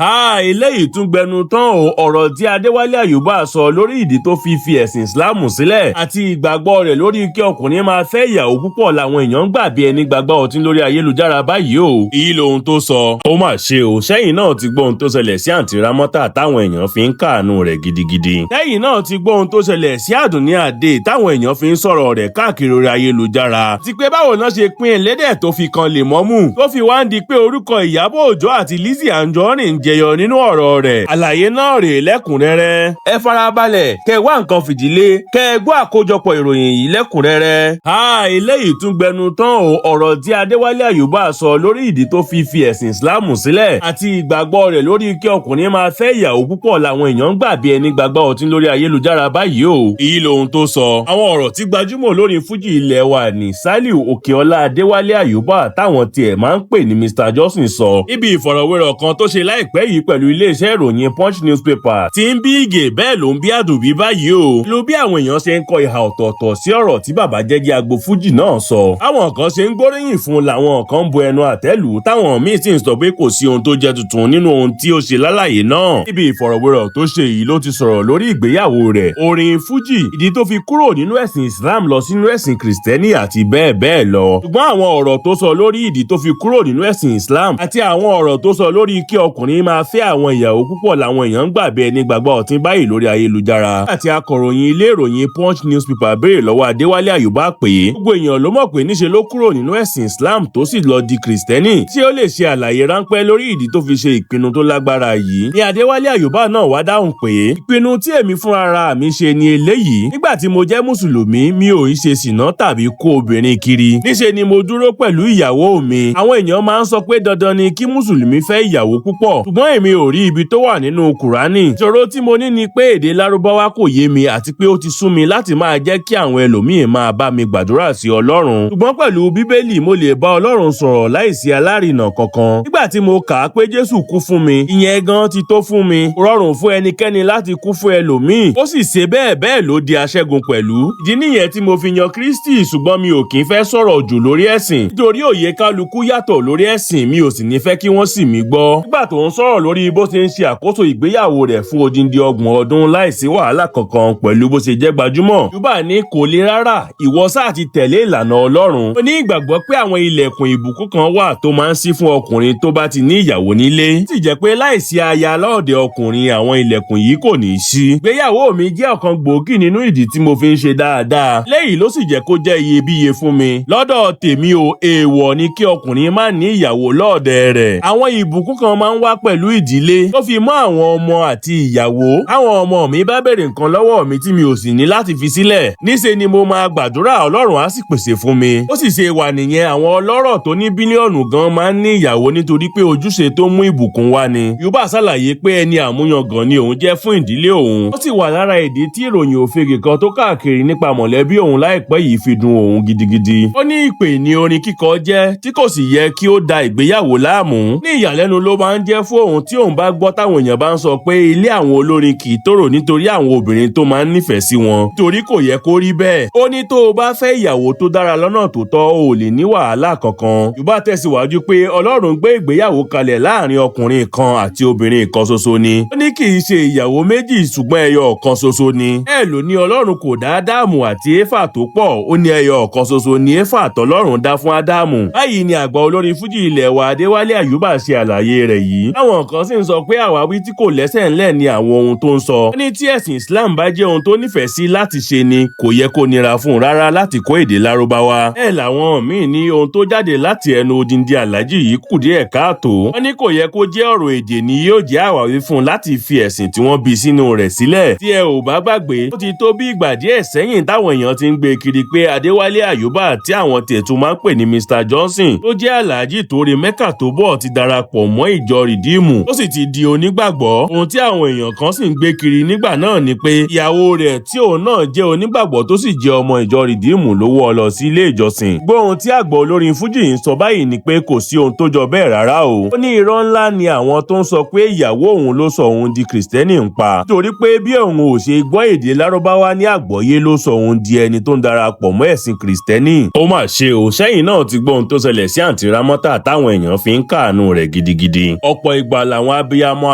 Háà, eléyìí tún gbẹnu tán o. Ọ̀rọ̀ tí Adéwálé Àyùbá sọ lórí ìdí tó fi fi ẹ̀sìn Islam sílẹ̀ àti ìgbàgbọ́ rẹ̀ lórí kí ọkùnrin máa fẹ́ ìyàwó púpọ̀ làwọn èèyàn ń gbà bí ẹni gbàgbá ọtí lórí ayélujára báyìí o. Èyí lohun tó sọ. Ó mà ṣe o, sẹ́yìn náà ti gbọ́ ohun tó ṣẹlẹ̀ sí àǹtí Rámọ́tà táwọn èèyàn fi ń káàánú rẹ̀ gidigidi. Sẹ́yìn náà ti gbọ́ ohun tó ṣẹlẹ̀ sí Àdùnní Adé táwọn èèyàn fi ń sọ̀rọ̀ rẹ̀ káàkiri orí ayélujára. Ti pé báwo náà ṣe pín ẹlẹ́dẹ̀ tó fi kan lè mọ́mù tó fi wá ń di pé orúkọ Ìyábọ̀ Òjó àti Lizzy Anjorin ń jẹyọ nínú ọ̀rọ̀ rẹ̀. Àlàyé náà rèé lẹ́kùnrẹ́rẹ́. Ẹ farabalẹ̀ kẹ wá nǹkan fìdílé kẹ ẹ gbọ́ àkójọpọ̀ ìròyìn yìí lẹ́kùnrẹ́rẹ́. Ha, eléyìí tún gbẹnu tán o. Ọ̀rọ̀ tí Adéwálé Àyùbá sọ lórí ìdí tó fi fi ẹ̀sìn Islam sílẹ̀ àti ìgbàgbọ́ rẹ̀ lórí kí ọkùnrin máa fẹ́ ìyàwó púpọ̀ làwọn èèyàn ń gbà bí ẹni gbàgbá ọtí lórí ayélujára báyìí o. Èyí lohun tó sọ. Àwọn ọ̀rọ̀ tí gbajúmọ̀ olórin fújì ilẹ̀ wa ní Saliu Òkèọlá Adéwálé Àyùbá táwọn tiẹ̀ máa ń pè ní Mr Johnson sọ. Níbi ìfọ̀rọ̀wérọ̀ kan tó ṣe láìpẹ́ yìí pẹ̀lú iléeṣẹ́ ìròyìn Punch newspaper tí ń bí ìgè bẹ́ẹ̀ ló ń bí àdùbí báyìí o. Lu bí àwọn èèyàn ṣe ń kọ ìhà ọ̀tọ̀ọ̀tọ̀ sí ọ̀rọ̀ tí bàbá jẹ́jẹ́ agbo fújì náà sọ. Àwọn kan ṣe ń gbóríyìn fún làwọn kan ń bu ẹnu àtẹ́lù, táwọn míín sì ń sọ pé kò sí ohun tó jẹ́ tuntun nínú ohun tí ó ṣe lálàyé náà. Níbi ìfọ̀rọ̀wérọ̀ tó ṣe yìí ló ti sọ̀rọ̀ lórí ìgbéyàwó rẹ̀, orin fújì, ìdí tó fi kúrò nínú ẹ̀sìn Islam lọ sínú ẹ̀sìn Kìrìsìtẹ́nì àti bẹ́ẹ̀ bẹ́ẹ̀ lọ. Ṣùgbọ́n àwọn ọ̀rọ̀ tó sọ lórí ìdí tó fi kúrò nínú ẹ̀sìn Islam àti àwọn ọ̀rọ̀ tó sọ lórí kí ọkùnrin máa fẹ́ àwọn ìyàwó púpọ̀ làwọn èèyàn ń gbà bí ẹni gbàgbọ́ ọtí báyìí lórí ayélujára. Àti akọ̀ròyìn ilé ìròyìn Punch newspaper béèrè lọ́wọ́ Adéwálé Àyùbá pé gbogbo èèyàn ló mọ̀ pé níṣe ló kúrò nínú ẹ̀sìn Islam tó sì lọ di Kìrìsìtẹ́nì, tí ó lè ṣe àlàyé ráńpẹ́ lórí ìdí tó fi ṣe ìpinnu tó lágbára yìí. Ní Adéwálé Àyùbá náà wá dáhùn pé ìpinnu tí èmi fúnra mi ṣe ni eléyìí. Nígbà tí mo jẹ́ mùsùlùmí, mi ò í ṣe sìná tàbí kó obìnrin kiri. Níṣe ni mo dúró pẹ̀lú ìyàwó mi. Àwọn èèyàn máa ń sọ pé dandan ni kí mùsùlùmí fẹ́ ìyàwó púpọ̀, ṣùgbọ́n èmi ò rí ibi tó wà nínú Kùránì. Ìṣòro tí mo ní ni pé èdè Lárúbáwá kò yé mi àti pé ó ti sú mi láti máa jẹ́ kí àwọn ẹlòmíín máa bá mi gbàdúrà sí Ọlọ́run. Ṣùgbọ́n pẹ̀lú Bíbélì, mo lè bá Ọlọ́run sọ̀rọ̀ láìsí alárinà kankan. Nígbà tí mo kà á pé Jésù kú fún mi, ìyẹn gan ti tó fún mi. Kò rọrùn fún ẹnikẹ́ni láti kú fún ẹlòmíín. Ó sì ṣe bẹ́ẹ̀, bẹ́ẹ̀ ló di aṣẹ́gun pẹ̀lú. Ìdí nìyẹn tí mo fi yan Kristi, ṣùgbọ́n mi ò kì í fẹ́ sọ̀rọ̀ jù lórí ẹ̀sìn. Nítorí òye kálukú yàtọ̀ lórí ẹ̀sìn, mi ò sì ní fẹ́ kí wọ́n sì mí gbọ́. Nígbà tó ń sọ̀rọ̀ lórí bó ṣe ń ṣe àkóso ìgbéyàwó rẹ̀ fún odindi 30 ọdún láìsí wàhálà kankan pẹ̀lú bó ṣe jẹ́ gbajúmọ̀, Àyùbá ní kò le rárá, ìwọ sáà ti tẹ̀lé ìlànà Ọlọ́run. Ó ní ìgbàgbọ́ pé àwọn ilẹ̀kùn ìbùkún kan wà tó máa ń ṣí fún ọkùnrin tó bá ti ní ìyàwó nílé. Ó sì jẹ́ pé láìsí aya lọ́ọ̀dẹ̀ ọkùnrin, àwọn ilẹ̀kùn yìí kò ní í ṣí. Ìgbéyàwó mi jẹ́ ọ̀kan gbòógì nínú ìdí tí mo fi ń ṣe dáadáa. Léyìí ló sì jẹ́ kó jẹ́ iyebíye fún mi. Lọ́dọ̀ tèmi o, èèwọ̀ ni kí ọkùnrin má ní ìyàwó lọ́ọ̀dẹ̀ rẹ̀. Àwọn ìbùkún kan máa ń wá pẹ̀lú ìdílé tó fi mọ́ àwọn ọmọ àti ìyàwó. Àwọn ọmọ mi bá béèrè nǹkan lọ́wọ́ mi tí mi ò sì ní láti fi sílẹ̀, níṣe ni mo máa gbàdúrà, Ọlọ́run á sì pèsè fún mi. Ó sì ṣe wà nìyẹn, àwọn ọlọ́rọ̀ tó ní bílíọ̀nù gan máa ń ní ìyàwó nítorí pé ojúṣe tó mú ìbùkún wá ni. Yorùbá ṣàlàyé pé ẹni àmúyangàn ni òun jẹ́ fún ìdílé òun. Ó sì wà lára ìdí tí ìròyìn òfegè kan tó káàkiri nípa mọ̀lẹ́bí òun láìpẹ́ yìí fi dùn òun gidigidi. Ó ní ìpè ní orin kíkọ jẹ́ tí kò sì yẹ kí ó da ìgbéyàwó láàmú. Ní ìyàlẹ́nu ló máa ń jẹ́ fún òun tí òun bá gbọ́ táwọn èèyàn bá ń sọ pé ilé àwọn olórin kì í tòrò nítorí àwọn obìnrin tó máa ń nífẹ̀ẹ́ sí wọn. Torí kò yẹ kó rí bẹ́ẹ̀. Ó ní tó o bá fẹ́ ìyàwó tó dára lọ́nà tó tọ́, o ò lè ní wàhálà kankan. Yorùbá tẹ̀síwájú pé Ọlọ́run gbé ìgbéyàwó kalẹ̀ láàrin ọkùnrin kan àti obìnrin kan ṣoṣo ni. Ó ní kì í ṣe ìyàwó méjì, ṣùgbọ́n ẹyọ kan ṣoṣo ni. Bẹ́ẹ̀ ló ní Ọlọ́run kò dá Ádámù àti Éfà tó pọ̀, ó ní ẹyọ kan ṣoṣo ni Éfà tọ́lọ́run dá fún Ádámù. Báyìí ni àgbà olórin fújì ilẹ̀ wa Adéwálé Àyùbá ṣe àlàyé rẹ̀ yìí. Àwọn kan sì ń sọ pé àwáwí tí kò lẹ́sẹ̀ ńlẹ̀ ni àwọn ohun tó ń sọ. Ó ní tí ẹ̀sìn Islam bá jẹ́ ohun tó nífẹ̀ẹ́ sí láti ṣe ni, kò yẹ kó nira fún un rárá láti kó èdè Lárúbáwá. Bẹ́ẹ̀ làwọn míì ní ohun tó jáde láti ẹnu odindi aláàjì yìí kù díẹ̀ káàtó. Wọ́n ní kò yẹ kó jẹ́ ọ̀rọ̀ èdè ni yóò jẹ́ àwáwí fún un láti fi ẹ̀sìn tí wọ́n bí sínú rẹ̀ sílẹ̀. Tí ẹ ò bá gbàgbé, ó ti tó bí ìgbà díẹ̀ sẹ́yìn táwọn èèyàn ti ń gbé kiri pé Adéwálé Àyùbá tí àwọn tẹ̀tún máa ń pè ní Mr Johnson tó jẹ́ aláàjì tó rí Mẹ́kà tó bọ̀ ti darapọ̀ mọ́ ìjọ Rìdíìmù, ó sì ti di onígbàgbọ́. Ohun tí àwọn èèyàn kan sì ń gbé kiri nígbà náà ni pé ìyàwó rẹ̀ tí òun náà jẹ́ onígbàgbọ́ tó sì jẹ́ ọmọ ìjọ Rìdíìmù ló wọ́ ọ lọ sí ilé ìjọsìn. Gbóhun tí àgbà olórin fújì ń sọ báyìí ni pé kò sí ohun tó jọ bẹ́ẹ̀ rárá o. Ó ní irọ́ ńlá ni àwọn tó ń sọ pé ìyàwó òun ló sọ òun di Kìrìsìtẹ́nì ń pa. Nítorí pé bí òun ò ṣe gbọ́ èdè Lárúbáwá ní àgbọ́yé ló sọ òun di ẹni tó ń darapọ̀ mọ́ ẹ̀sìn Kìrìsìtẹ́nì. Ó mà ṣe o, sẹ́yìn náà ti gbọ́ ohun tó ṣẹlẹ̀ sí àǹtí Rámọ́tà táwọn èèyàn fi ń káàánú rẹ̀ gidigidi. Ọ̀pọ̀ ìgbà Ìgbà làwọn abiyamọ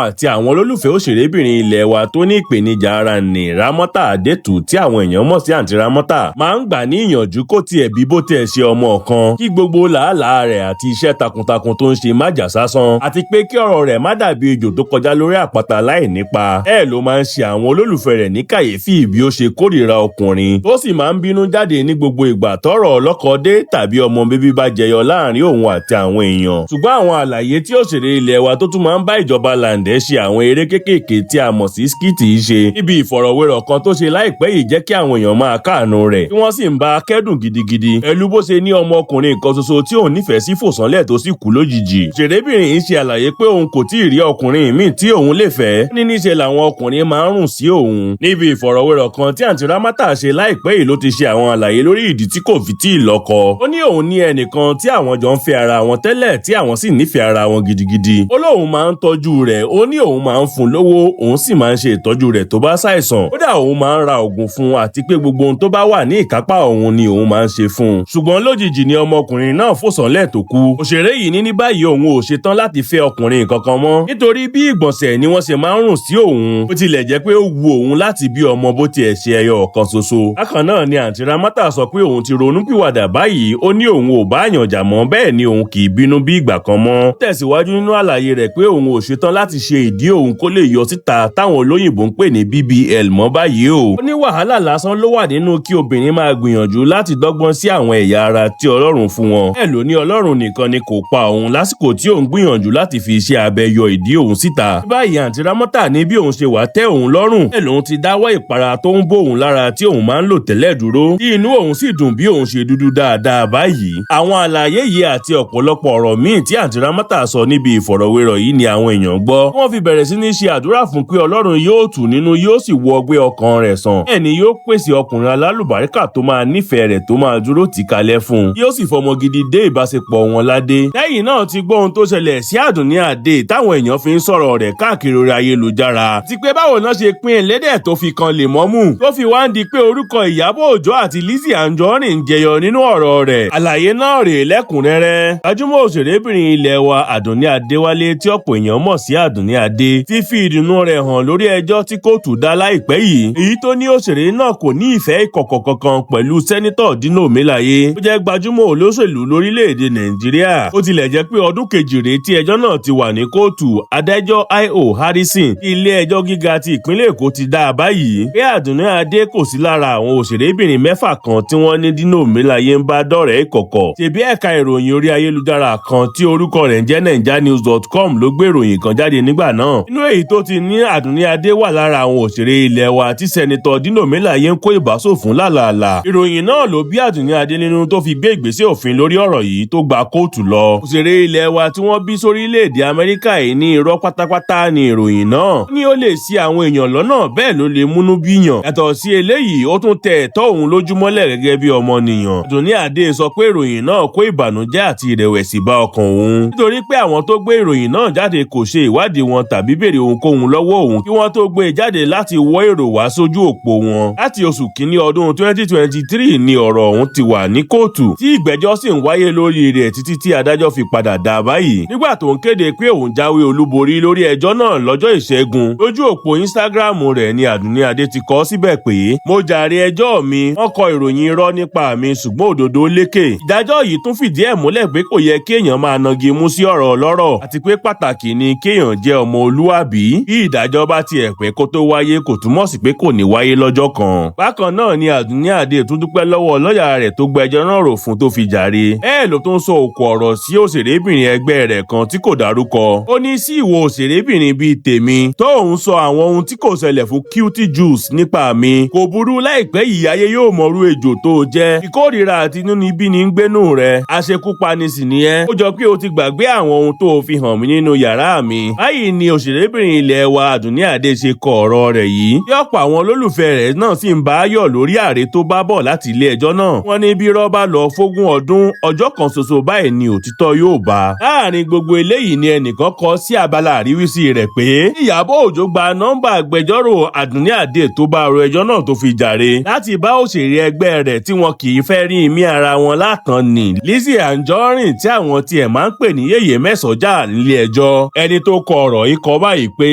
àti àwọn olólùfẹ́ òṣèrébìnrin ilẹ̀ wa tó ní ìpèníjà ara ní Rámọ́tà Adétù, tí àwọn èèyàn mọ̀ sí Àǹtí Rámọ́tà, máa ń gbà ní ìyànjú kó tiẹ̀ bí bó tiẹ̀ ṣe ọmọ kan, kí gbogbo làálàá rẹ̀ àti iṣẹ́ takuntakun tó ń ṣe má jà sásán, àti pé kí ọ̀rọ̀ rẹ̀ má dàbí ejò tó kọjá lórí àpáta láì nípa. Bẹ́ẹ̀ ló máa ń ṣe àwọn olólùfẹ́ rẹ̀ ní kàyéfì bí ó ṣe kórìíra ọkùnrin, tó sì máa ń bínú jáde ní gbogbo ìgbà tọ́rọ̀ ọlọ́kọ-dé tàbí ọmọ bíbí bá jẹyọ láàrin òun àti àwọn èèyàn. Ṣùgbọ́n àwọn àlàyé tí òṣèré ilẹ̀ wa tó tún máa ń bá ìjọba làǹdẹ̀ ṣe àwọn eré kéékèèké tí a mọ̀ sí skit ṣe níbi ìfọ̀rọ̀wérọ̀ kan tó ṣe láìpẹ́ yìí jẹ́ kí àwọn èèyàn máa káàánú rẹ̀, tí wọ́n sì ń bá a kẹ́dùn gidigidi pẹ̀lú bó ṣe ní ọmọkùnrin kan ṣoṣo tí òun nífẹ̀ẹ́ sí fòsánlẹ̀ tó sì kú lójijì. Òṣèrébìnrin yìí ṣe àlàyé pé òun kò tí ì rí ọkùnrin míì tí òun lè fẹ́, ní níṣe làwọn ọkùnrin máa ń rùn sí òun. Níbi ìfọ̀rọ̀wérọ̀ kan tí Àǹtí Rámọ́tà ṣe láìpẹ́ yìí ló ti ṣe àwọn àlàyé lórí ìdí tí kò fi tí ì lọ́kọ. Ó ní òun ní ẹnìkan tí àwọn jọ ń fẹ́ ara wọn tẹ́lẹ̀, tí àwọn sì nífẹ̀ẹ́ ara wọn gidigidi. Ó lóun máa ń tọ́jú rẹ̀, ó ní òun máa ń fún lówó, òun sì máa ń ṣe ìtọ́jú rẹ̀ tó bá ṣàìsàn. Kódà, òun máa ń ra oògùn fún un, àti pé gbogbo ohun tó bá wà ní ìkápá òun ni òun máa ń ṣe fún un. Ṣùgbọ́n lójijì ni ọmọkùnrin náà fòsànlẹ̀ tó kú. Òṣèré yìí ní ní báyìí òun ò ṣetán láti fẹ́ ọkùnrin kankan mọ́, nítorí bí ìgbọ̀nsẹ̀ ni wọ́n ṣe máa ń rùn sí òun, bó tilẹ̀ jẹ́ pé ó wu òun láti bí ọmọ, bó tiẹ̀ ṣe ẹyọ ọ̀kan ṣoṣo. Bákan náà ni Àǹtí Rámọ́tà sọ pé òun ti ronúpìwàdà báyìí. Ó ní òun ò bá àyàn jà mọ́, bẹ́ẹ̀ ni òun kì í bínú bí ìgbà kan mọ́. Ó tẹ̀síwájú nínú àlàyé rẹ̀ pé òun ò ṣetán láti ṣe ìdí òun kó lè yọ síta, táwọn olóyìnbó ń pè ní BBL mọ́ báyìí o. Ó ní wàhálà lásán ló wà nínú kí obìnrin máa gbìyànjú láti dọ́gbọ́n sí àwọn ẹ̀yà ara tí Ọlọ́run fún wọn. Bẹ́ẹ̀ ló ní Ọlọ́run nìkan ni kò pa òun lásìkò tí òun gbìyànjú láti fi iṣẹ́ abẹ yọ ìdí òun síta. Báyìí, Àǹtí Rámọ́tà ní bí òun ṣe wà tẹ́ òun lọ́rùn. Bẹ́ẹ̀ lòun ti dáwọ́ ìpara tó ń bó òun lára tí òun máa ń lò tẹ́lẹ̀ dúró, tí inú òun sì dùn bí òun ṣe dúdú dáadáa báyìí. Àwọn àlàyé yìí àti ọ̀pọ̀lọpọ̀ ọ̀rọ̀ míì tí Àǹtí Rámọ́tà sọ níbi ìfọ̀rọ̀wérọ̀ yìí ni àwọn èèyàn gbọ́. Wọ́n fi bẹ̀rẹ̀ sí ní ṣe àdúrà fún pé Ọlọ́run yóò tù nínú, yóò sì wọ ọgbẹ́ ọkàn rẹ̀ sàn. Bẹ́ẹ̀ ni yóò pèsè ọkùnrin alálùbáríkà tó máa nífẹ̀ẹ́ rẹ̀, tó máa dúró tì kalẹ̀ fún un. Yóò sì fọmọ gidi dé ìbáṣepọ̀ wọn ládé. Lẹ́yìn náà ti gbọ́ ohun tó ṣẹlẹ̀ sí Àdùnní Adé táwọn èèyàn fi ń sọ̀rọ̀ rẹ̀ káàkiri orí ayélujára. Ti pé báwo náà ṣe pín ẹlẹ́dẹ̀ tó fi kan lè mọ́mù, tó fi wá ń di pé orúkọ Ìyábọ̀ Òjó àti Lizzy Anjorin ń jẹyọ nínú ọ̀rọ̀ rẹ̀. Àlàyé náà rèé lẹ́kùnrẹ́rẹ́. Gbajúmọ̀ òṣèrébìnrin ilẹ̀ wa Àdùnní Adéwálé, tí ọ̀pọ̀ èèyàn mọ̀ sí Àdùnní Adé, ti fi ìdùnnú rẹ̀ hàn lórí ẹjọ́ tí kóòtù dá láìpẹ́ yìí, èyí tó ní òṣèré náà kò ní ìfẹ́ ìkọ̀kọ̀ kankan pẹ̀lú Sẹ́nítọ̀ Dino Melaye, ó jẹ́ gbajúmọ̀ olóṣèlú lórílẹ̀‐èdè Nàìjíríà. Ó tilẹ̀ jẹ́ pé ọdún kejì rèé tí ẹjọ́ náà ti wà ní kóòtù, adájọ́ I.O. Harrison tí ilé ẹjọ́ gíga ti ìpínlẹ̀ Èkó ti dá a báyìí pé Àdùnní Adé kò sí lára àwọn òṣèrébìnrin mẹ́fà kan tí wọ́n ní Dino Melaye ń bá dọ̀rẹ́ ìkọ̀kọ̀. Ṣèbí ẹ̀ka ìròyìn orí ayélujára kan tí orúkọ rẹ̀ ń jẹ́ naijanews.com ló gbé ìròyìn kan jáde nígbà náà, nínú èyí tó ti ní Àdùnní Adé wà lára àwọn òṣèré ilẹ̀ wa tí Sẹ́nitọ̀ Dino Melaye ń kó ìbásò fún làlàlà. Ìròyìn náà ló bí Àdùnní Adé nínú tó fi gbé ìgbésẹ̀ òfin lórí ọ̀rọ̀ yìí, tó gba kóòtù lọ. Òṣèré ilẹ̀ wa tí wọ́n bí sórílẹ̀-èdè Amẹ́ríkà yìí ní irọ́ pátápátá ni ìròyìn náà, ní ó lè ṣì àwọn èèyàn lọ́nà, bẹ́ẹ̀ ló lè múnú bíyàn. Yàtọ̀ sí eléyìí, ó tún tẹ ẹ̀tọ́ òun lójúmọ́lẹ̀ gẹ́gẹ́ bí ọmọnìyàn. Àdùnní Adé sọ pé ìròyìn náà kó ìbànújẹ́ àti ìrẹ̀wẹ̀sì bá ọkàn òun, nítorí pé àwọn tó gbé ìròyìn náà jáde kò ṣe ìwádìí wọn tàbí béèrè ohunkóhun lọ́wọ́ òun kí wọ́n tó gbé e jáde láti wọ́ èrò wá sójú òpó wọn. Láti oṣù kínní ọdún 2023 ni ọ̀rọ̀ ọ̀hún ti wà ní kóòtù, tí ìgbẹ́jọ́ sì ń wáyé lórí rẹ̀ títí tí adájọ́ fi padà dá báyìí. Nígbà tó ń kéde pé òun jáwé olúborí lórí ẹjọ́ náà lọ́jọ́ Ìṣẹ́gun lójú òpó Instagram rẹ̀ ni Àdùnní Adé ti kọ síbẹ̀ pé, "Mo jàre ẹjọ́ mi. Wọ́n kọ ìròyìn irọ́ nípa mi, ṣùgbọ́n òdodo lékè. Ìdájọ́ yìí tún fìdí ẹ̀ múlẹ̀ pé kò yẹ kéèyàn máa nagi mú sí ọ̀rọ̀ ọlọ́rọ̀, àti pé pàtàkì ni kéèyàn jẹ́ ọmọ olúwàbí. Bí ìdájọ́ bá tiẹ̀ pẹ́ kó tó wáyé, kò túmọ̀ sí pé kò ní wáyé lọ́jọ́ kan." Bákan náà ni Àdùnní Adé tún dúpẹ́ lọ́wọ́ lọ́ọ̀yà rẹ̀ tó gbẹjọ́ náà rò fún tó fi jàre. Bẹ́ẹ̀ ló tún sọ òkò ọ̀rọ̀ sí òṣèrébìnrin ẹgbẹ́ rẹ̀ kan tí kò dárúkọ. Ó ní sí ìwọ òṣèrébìnrin bíi tèmi tó ń sọ àwọn ohun tí kò ṣẹlẹ̀ fún Cutie Juice nípa mi, kò burú, láìpẹ́ yìí ayé yóò mọrú ejò tó jẹ́. Ìkórìíra àti inúnibí ní ń gbénú rẹ̀, aṣekúpani sì nìyẹn. Ó jọ pé o ti gbàgbé àwọn ohun tó o fi hàn mí nínú yàrá mi. Báyìí ni òṣèrébìnrin ilẹ̀ wa Àdùnní Adé ṣe kọ ọ̀rọ̀ rẹ̀ yìí, tí ọ̀pọ̀ àwọn olólùfẹ́ rẹ̀ náà sì ń bá yọ̀ lórí àrè tó bá bọ̀ láti ilé ẹjọ́ náà. Wọ́n ní bí rọ́bà lọ fógún ọdún, ọjọ́ kan ṣoṣo báyìí ni òtítọ́ yóò bá. Láàrin gbogbo eléyìí ni ẹnìkan kọ sí abala àríwísí rẹ̀ pé Ìyábọ̀ Òjó gba nọ́mbà agbẹjọ́rò Àdùnní Adé tó bá ro ẹjọ́ náà tó fi jàre, láti bá òṣèré ẹgbẹ́ rẹ̀ tí wọn kì í fẹ́ rí imí ara wọn látàn ní Lizzy Anjorin, tí àwọn tiẹ̀ máa ń pè ní Yèyé Mẹ́sọ̀jà, nílé ẹjọ́. ẹjọ́. Ẹni tó kọ ọ̀rọ̀ yìí kọ báyìí pé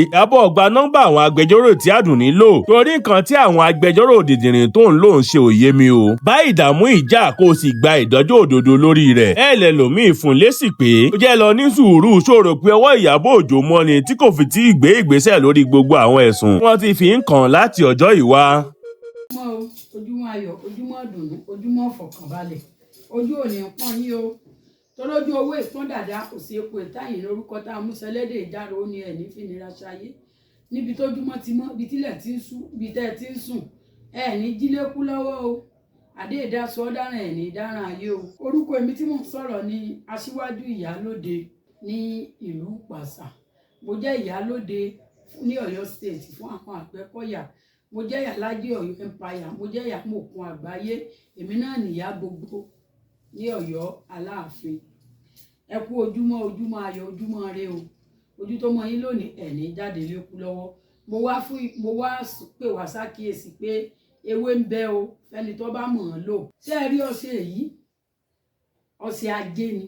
Ìyábọ̀ gba nọ́mbà àwọn agbẹjọ́rò tí Àdùnní lò, torí nǹkan tí àwọn agbẹjọ́rò dìdìrìn tó ń lò ń ṣe òye mi o. Bá ìdààmú ìjà kó o sì gba ìdájọ́ òdodo lórí rẹ̀. Ẹ lẹ lòmíì fún lésì pé ó jẹ́ lọ ní sùúrù, ṣòro pé ọwọ́ Ìyábọ̀ Òjó mọ́ ni tí kò fi tí ì gbé ìgbésẹ̀ lórí gbogbo àwọn ẹ̀sùn wọ́n ti fi ń kàn láti ọjọ́ ìwá. Ojúmọ́ o, ojúmọ́ ayọ̀, ojúmọ́ ìdùnnú, ojúmọ́ ìfọ̀kànbalẹ̀. Ojú ò ní pọ́n yín o, torójú owó ìpọ́n dàda kò sí epo ìtayìn lórúkọ tá a mú sẹlẹ́dẹ̀ ìjárò ó ní ẹ̀ ní fìnira ṣayé. Níbi tójúmọ́ ti mọ́, ibi tílẹ̀ ti ń ṣú, ibi tẹ́ ẹ ti ń sùn, ẹ ní jílékú lọ́wọ́ o. Àdé ìdásọ ọ̀daràn ẹ̀ ní dáràn ayé o. Orúkọ èmi tí mò ń sọ̀rọ̀ ni Aṣíwájú Ìyálóde ní ìlú Ìpàṣà. Mo jẹ́ Ìyálóde ní Ọ̀yọ́ State fún àwọn Àgbẹ̀kọ̀yà. Mo jẹ́ Ìyálájé Ọ̀yọ́ Empire. Mo jẹ́ Ìyámòkun àgbáyé. Èmi náà nìyá gbogbo ní Ọ̀yọ́ Aláàfin. Ẹ kú ojúmọ́, ojúmọ́ ayọ̀, ojúmọ́ ire o. Ojú tó mọ́ yín lónìí, ẹ̀ ní jáde lékú lọ́wọ́. Mo wá pè wá sákìyèsí pé ewé ń bẹ o fẹ́ni tó bá mọ̀ ọ́n lò. Ṣé ẹ rí ọṣẹ yìí? Ọṣẹ ajé ni.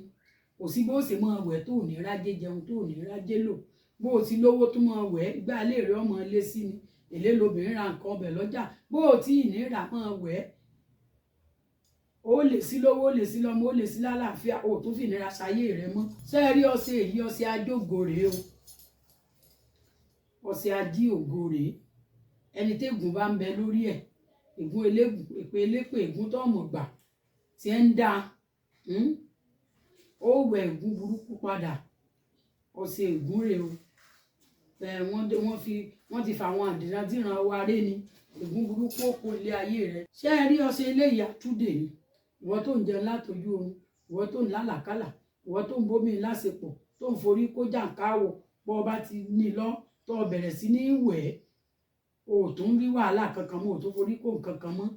Kò sí bó ṣe máa wẹ̀ tó ò ní rájé jẹun, tó ò ní rájé lò. Bó o ti lówó tó máa wẹ̀, ìgbà ilé rẹ ọmọ lé sí ni. Èlé lobìnrin ra nǹkan ọbẹ̀ lọ́jà. Bó o tí ì ní rà máa wẹ̀, ó lè sí lówó, ó lè sí lọ́mọ, ó lè sí lálàáfíà, ó tún fìnira ṣayé rẹ mọ́. Ṣé ẹ rí ọṣẹ yìí? Ọṣẹ ajógo rèé o. Ọṣẹ ají ògo rèé. Ẹni tégùn bá ń bẹ lórí ẹ̀, ègún elégùn, èpè elépè, ègún tó mọ̀ gbà tí ẹ ń dá, ó wẹ̀ ègún burúkú padà. Ọṣẹ ègún rèé o. Wọ́n ti fa àwọn àdìrandíran wa ré ni. Ègún burúkú ó kó ilé ayé rẹ. Ṣé ẹ rí ọṣẹ eléyìí? Àtúndè ni. Ìwọ tó ń jẹun látojú oorun, ìwọ tó ń lálàkálà, ìwọ tó ń bómi lásepọ̀, tó ń forí kó jàǹkáwọ̀, bó o bá ti ní lọ, tó o bẹ̀rẹ̀ sí ní wẹ̀, o ò tún rí wàhálà kankan mọ́, o ò tún forí kó nǹkan kan mọ́.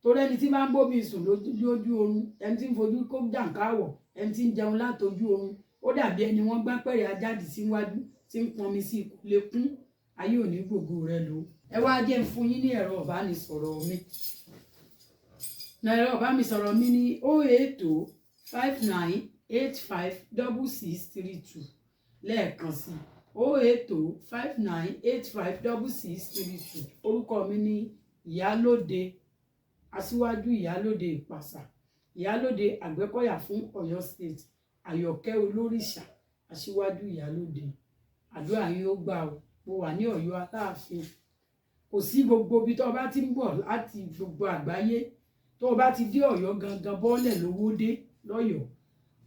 Torí ẹni tí bá ń bómi sùn lójú oorun, ẹni tí ń fojú kó jàǹkáwọ̀, ẹni tí ń jẹun látojú oorun, ó dàbí ẹni wọ́n gbá pẹ̀rẹ̀ ajáde síwájú tí ń pọnmi sí ikú lè kún. Ayé ò ní gbogbo rẹ lò. Ẹ wá jẹ́ ń fún yín ní ẹ̀rọ ìbánisọ̀rọ̀ mi. Ẹ̀rọ ìbánisọ̀rọ̀ mi ní 08059856632. Lẹ́ẹ̀kan sí, 08059856632. Orúkọ mi ní Ìyálóde, Aṣíwájú Ìyálóde Ìpàṣà, Ìyálóde Àgbẹ̀kọ̀yà fún Ọ̀yọ́ State, Àyọ̀kẹ́ Olórìṣà, Aṣíwájú Ìyálóde. Àdúrà yín ó gbà o. Mo wà ní Ọ̀yọ́ Aláàfin. Kò sí gbogbo ibi tó o bá ti ń bọ̀ láti gbogbo àgbáyé, tó o bá ti dé Ọ̀yọ́ gangan, bọ́ọ̀lẹ̀ lówó dé lọ́yọ̀ọ́,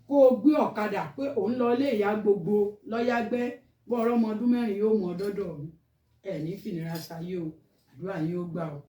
kó o gbé ọ̀kadà pé òun lọ ilé ìyá gbogbo lọ́yágbẹ́, bọ́ ọ̀rọ̀ ọmọ ọdún 4 yóò mú ọ dọ́dọ̀ mi. Ẹ ní fìnira ṣayé o. Àdúrà yín ó gbà o.